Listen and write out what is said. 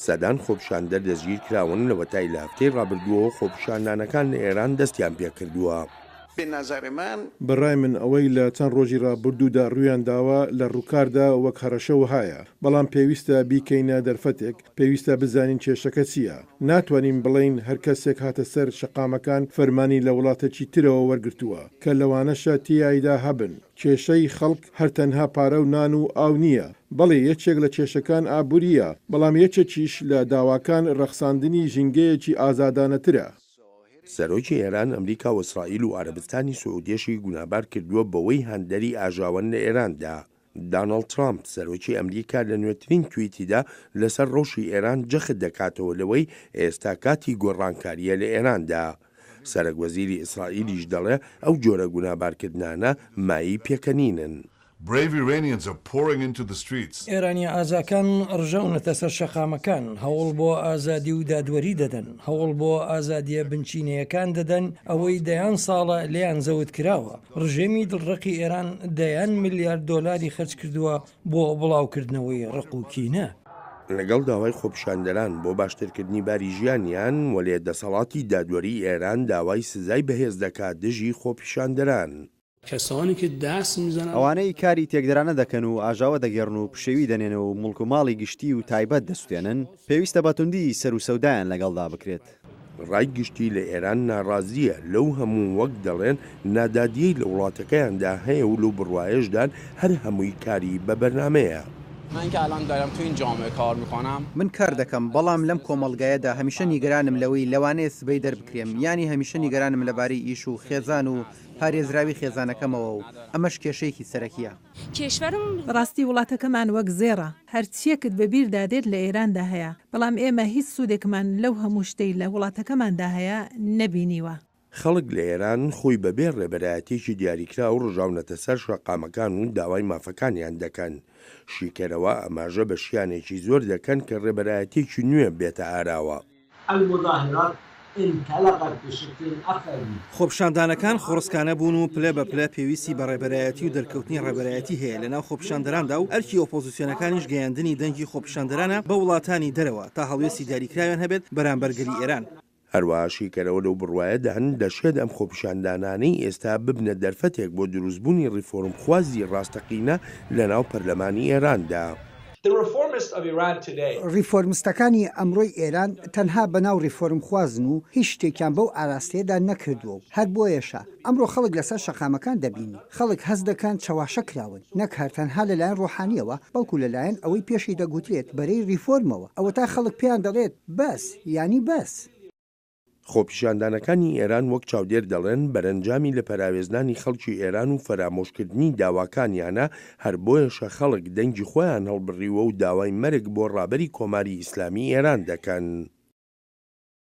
سەدان خۆپیشاندەر دەستگیرکراون لەوەتای لە هەفتەی ڕابردووەوە خۆپیشاندانەکان لە ئێران دەستیان پێکردووە. بە ڕای من ئەوەی لە چەند ڕۆژی ڕابوردوودا ڕوویان داوە لە ڕووکاردا وەک هەڕەشە وەهایە، بەڵام پێویستە بیکەینە دەرفەتێک، پێویستە بزانین کێشەکە چییە. ناتوانین بڵێین هەر کەسێک هاتە سەر شەقامەکان فەرمانی لە وڵاتێکی ترەوە وەرگرتووە، کە لەوانەشە تێیایدا هەبن. کێشەی خەڵک هەر تەنها پارە و نان و ئاو نییە. بەڵێ یەکێک لە کێشەکان ئابوورییە، بەڵام یەکێکیش لە داواکان ڕەخساندنی ژینگەیەکی ئازادانەترە. سەرۆکی ئێران ئەمریکا و ئیسرائیل و عەرەبستانی سعودیەشی گوناهبار کردووە بەوەی هاندەری ئاژاوەن لە ئێراندا. دانۆڵد ترامپ، سەرۆکی ئەمریکا لە نوێترین تویتیدا لەسەر ڕەوشی ئێران جەخت دەکاتەوە لەوەی ئێستا کاتی گۆڕانکارییە لە ئێراندا. سەرەک وەزیری ئیسرائیلیش دەڵێ ئەو جۆرە گوناهبارکردنانە مایەی پێکەنینن. Brave Iranians are pouring into the streets. ئێرانییە ئازاکان ڕژاونەتە سەر شەقامەکان، هەوڵ بۆ ئازادی و دادوەری دەدەن، هەوڵ بۆ ئازادییە بنچینەیەکان دەدەن، ئەوەی دەیان ساڵە لێیان زەوت کراوە. ڕژێمی دڵڕەقی ئێران دەیان ملیار دۆلاری خەرج کردووە بۆ بڵاوکردنەوەی ڕق و کینە. لەگەڵ داوای خۆپیشاندەران بۆ باشترکردنی باری ژیانیان، وەلێ دەسەڵاتی دادوەریی ئێران داوای سزای بەهێز دەکات دژی خۆپیشاندەران. ئەوانەی کاری تێکدەرانە دەکەن و ئاژاوە دەگێڕن و پشێوی دەنێنەوە و موڵک و ماڵی گشتی و تایبەت دەسوتێنن، پێویستە بە توندی سەر و سەودایان لەگەڵدا بکرێت. ڕای گشتی لە ئێران ناڕازییە لەو هەموو وەک دەڵێن نادادییەی لە وڵاتەکەیاندا هەیە و لەو بڕوایەشدان هەر هەمووی کاری بە بەرنامەیە. من کار دەکەم، بەڵام لەم کۆمەڵگایەدا هەمیشە نیگەرانم لەوەی لەوانەیە سبەی دەربکرێم، یانی هەمیشە نیگەرانم لەبارەی ئیش و خێزان و پارێزراوی خێزانەکەمەوە و ئەمەش کێشەیەکی سەرەکییە. بەڕاستی وڵاتەکەمان وەک زێڕە، هەرچییەکت بە بیردا دێت لە ئێراندا هەیە، بەڵام ئێمە هیچ سوودێکمان لەو هەموو شتەی لە وڵاتەکەماندا هەیە نەبینیوە. خەڵک لە ئێران خۆی بە بێ ڕێبەرایەتییەکی دیاریکراو ڕژاونەتە سەر شەقامەکان و داوای مافەکانیان دەکەن. شیکەرەوە ئاماژە بە شیانێکی زۆر دەکەن کە ڕێبەرایەتییەکی نوێ بێتە ئاراوە. المظاهرات انطلقت بشکل عفوی. خۆپیشاندانەکان خۆڕسکانە بوون و پلە بە پلە پێویستی بە ڕێبەرایەتی و دەرکەوتنی ڕێبەرایەتی هەیە لەناو خۆپیشاندەراندا و ئەرکی ئۆپۆزسیۆنەکانیش گەیاندنی دەنگی خۆپیشاندەرانە بە وڵاتانی دەرەوە تا هەڵوێستی دیاریکراویان هەبێت بەرامبەر گەلی ئێران. هەروەها شیکەرەوە لەو بڕوایەدان دەشێت ئەم خۆپیشاندانانەی ئێستا ببنە دەرفەتێک بۆ دروستبوونی ڕیفۆرمخوازی ڕاستەقینە لەناو پەرلەمانی ئێراندا. ڕیفۆرمستەکانی ئەمڕۆی ئێران تەنها بەناو ڕیفۆرمخوازن و هیچ شتێکیان بەو ئاراستەیەدا نەکردووە و هەر بۆیەشە ئەمڕۆ خەڵک لەسەر شەقامەکان دەبینی خەڵک هەست دەکەن چەواشە کراون نەک هەر تەنها لەلایەن ڕۆحانییەوە بەڵکو لەلایەن ئەوەی پێشی دەگوترێت بەرەی ڕیفۆرمەوە ئەوەتا خەڵک پێیان دەڵێت بەس یانی بەس. خۆپیشاندانەکانی ئێران وەک چاودێر دەڵێن بەرەنجامی لە پەراوێزنانی خەڵکی ئێران و فەرامۆشکردنی داواکانیانە، هەر بۆیەشە خەڵک دەنگی خۆیان هەڵبڕیوە و داوای مەرگ بۆ ڕابەری کۆماری ئیسلامی ئێران دەکەن.